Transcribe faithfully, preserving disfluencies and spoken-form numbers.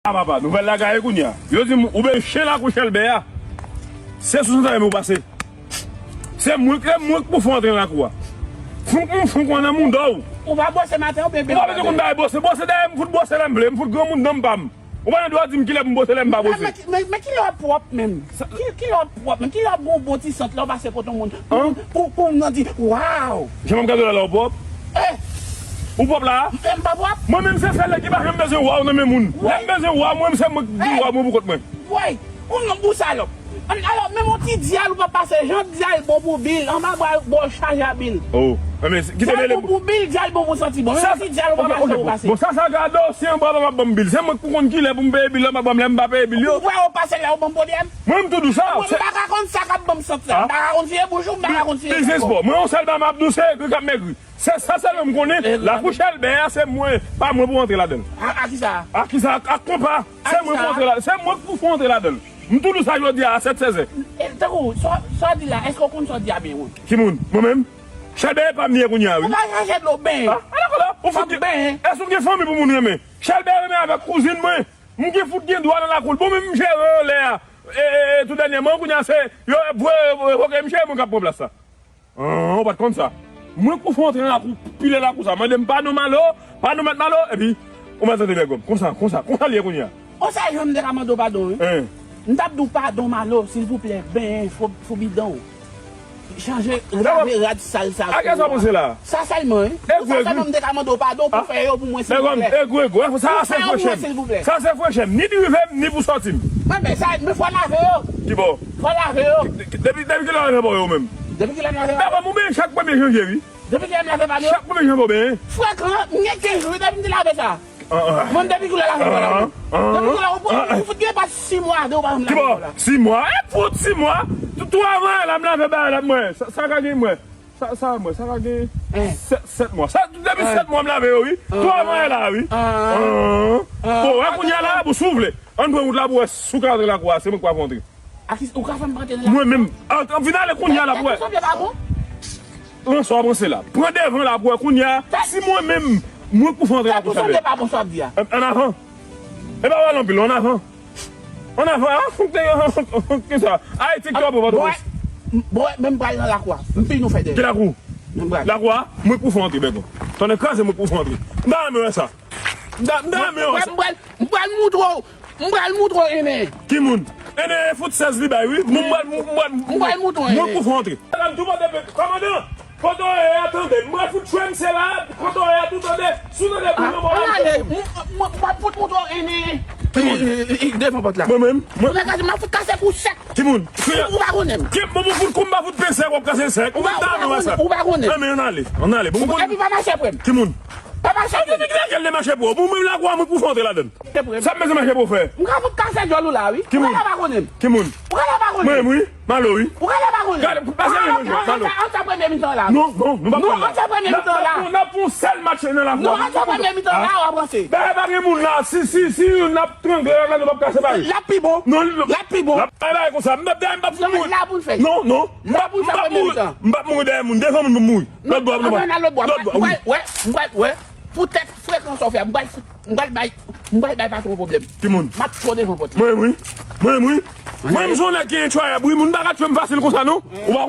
Ah, papa, nouvèl la gaye kounye a. Yo di m, ou ben chen lakou Chèlbè a. Se sou Santa Fe ou pase. Se mwen, se mwen k pou fè w antre nan lakou a. Fouk m fouk w nan mouda w. Ou pa bwose maten, ou bebe. Ou pa bezwen konn bagay bwose. Bwose dèyè m fout bwose lè m vle. M fout granmoun nan m pa m. Ou pa nan dwa di m kilè pou m bwose lè m pa bwose. Men, men, men kilè w ap pwòp menm? Sa- Ki, kilè w ap pwòp menm? Kilè w ap gen yon bon ti sant lè w pase kote yon moun? Pou, pou, pou moun nan di, waw! Jan m ap gade w la, la w pwòp? Eh! Ou pwòp la? M pa pwòp? Mwen menm se sèl nèg ki pa janm bezwen waw nan men moun. Lè m bezwen waw, mwen menm se mwen ki di waw mwen pou kont mwen. Woy! Ou menm ou salòp. Alò, menm yon ti dyal ou pa pase, jan dyal bon pou bil, anba bra yo bon chaje a bil. Oh, men kite mele. Dyal bon pou bil, dyal bon pou santi bon. Menm yon ti dyal ou pa pase, ou pase. Bon, sa, sa gade, si anba m ap ban m bil. Se mwen ki pou konn kilè pou m peye bil la, m ap ban m lè m pa peye bil yo. Ou wè ou pase la, ou ban m pwoblèm. Mwen, m tou dou sa. Mwen, m pa ka konn sa k ap ban m sant la. M pa ka konn si e bouch ou, m pa ka konn si e bouch ou. Biznis bon. Mwen, yon sèl bagay m ap di w, se egri k ap megri. Se sa sèlman m konnen. Lakou Chèlbè a, se mwen, pa mwen pou antre ladan l. A, a kisa? A kisa? Ak konpa. Se mwen pou antre ladan l. Se mwen pou fè antre ladan l. M tou di w sa jodi a, a sèt sèzè. E, tankou, sa, sa w di la, èske w konn sa w di a byen, wi? Ki moun? Mwen menm? Chèlbè e pa m li ye kounye a, wi. Ou pa chache dlo benyen. A, a dakò la. Ou fout gen, èske w gen fanmi pou moun renmen? Chèlbè renmen avèk kouzin mwen. M gen fout gen dwa nan lakou l. Bon, men m jere yo lè a. E, e, e, tou dènyèman, kounye a se, yo ap voye revoke m, se mwen k ap pran plas la. An, ou pa t konn sa. Mwen k pou fè w antre nan lakou, pile lakou sa. Mande m padon Malo, padon mèt Malo, epi ou mèt tande bègòm. Konsa, konsa, konsa l ye kounye a. Konsa jan m te ka mande w padon, wi. Hein. M t ap di w padon Malo, silvouplè, benyen fo, fo bidon w. Chanje, lave rad sal sa. A kisa w panse la? Sa sèlman, wi. Sa sèlman m te ka mande w padon pou fè yo pou mwen, silvouplè. Bègòm, egri, egri. Sa se fwechè m. Sa se fwechè m. Ni dirive m, ni pou sòti m. Mwen, men sa, men fò lave yo. Ki bò? Fò lave yo. Depi, depi kilè w lave pa w yo menm? Depi kilè m lave pa m yo? Bègòm, ou benyen chak premye janvye, wi. Depi kilè m lave pa m yo? Chak premye janvye w benyen. Frekan, m gen kenz jou, wi, depi m te lave sa. Mwen depi kilè lave pa m yo? Depi kilè ou, ou fout gen pa sis mwa de ou pa janm lave la. Ki bò? Sis mwa? E fout sis mwa? Tou, tou avan la, m lave bagay la, mwen. Sa, sa ka gen, mwen. Sa, sa, mwen, sa ka gen sèt, sèt mwa. Sa, depi sèt mwa m lave yo, wi. Tou avan la, wi. Bon, wè kounye a la, bon, si w vle. Ann pran wout la pou wè si w ka antre lakou a, se mwen k pa pou antre. A ki, ou ka fè m pa antre nan lakou? Mwen menm. An, an, vin ale kounye a la pou wè. Tèt ou sanble pa bon? Pran sa w panse la. Pran devan la pou wè kounye a. Si mwen menm, mwen k pou fè antre lakou Chèlbè. Tèt ou sanble pa bon sa w ap di a. An, an avan. E pa pale anpil, an avan. An avan, a, kisa? Ayiti k twò bon, Pòtoprens. Bon, men m pral nan lakou a. M pi nou fè dèyè. Ki lakou? Men m pral. Lakou a, mwen k pou fè w antre, bègòm. Tonnè kraze, mwen k pou fè w antre. M ta renmen wè sa. M ta, m ta renmen wè sa. M pral, m pral, m pral moutre w, m pral moutre w, Ene. Ki moun? Ene fout sèz li bay, wi. Mwen, m pral, m pral, m pral moutre w, Ene. Mwen k pou fè w antre. Madanm, tou pote pe-, kòmandan! Kote w ye a, tande. M pral fout tchwe misye la. Kote w ye a, tou tande. Si w tande bri nan bò la, m ale. M, m, m ap fout moutre w, Ene. Ki moun? E, e, e, devan pòt la. Mwen menm? Mwen. M ap fout kase kou sèk. Ki moun? Ou, ou pa konnen m. Ki, bon, bon, fout kou m pa fout peze, w ap kase sèk. Ou pa, ou pa konnen, ou pa konnen. Ann, men, ann ale. Ann ale. Bon, bon. Epi pa mache pre m. Ki moun? Pa mache pre m. Ann, men, men, men, mache pre w. Bon, mwen, lakou a, mwen pou fè w antre ladan l. Sa m bezwen mache pou w fè? M ka fout kase djòl ou la, wi. Ki moun? Ou ka pa konnen m. Ki moun? Ou ka pa konnen m. Mwen, wi. Malo, wi. Ou ka pa konnen m. Gade, pase yon jwèt, Malo. An, an, an, an, premye mitan la. Non, non, nou p ap pran la. Non, an, premye mitan la. N ap fè yon sèl match nan lakou a. Non, an, premye mitan la, w ap ranse. Bagay pa gen moun la. Si, si, si youn ap trangle la, nou p ap kase bagay. L ap pi bon. Non, l ap pi bon. L ap bay bagay konsa. M p ap dèyè, m p ap fout mouri. Non, men la pou n fè. Non, non. M p ap, m p ap mouri. M p ap mouri dèyè moun. Devan moun pou m mouri. Lòt bò, lòt bò. Ann al lòt bò. Lòt bò, wi. M pral wè, m pral wè. Poutèt frekan sa w fè a, m pral fout, m pral bay, m pral bay patwon pwoblèm. Ki moun? M ap tchwe w devan pòt la. Mwen, wi. Mwen, wi. Mwen, m se yon nèg ki entchwayab, wi. Moun pa ka tchwe m fasil konsa, non. Ou pa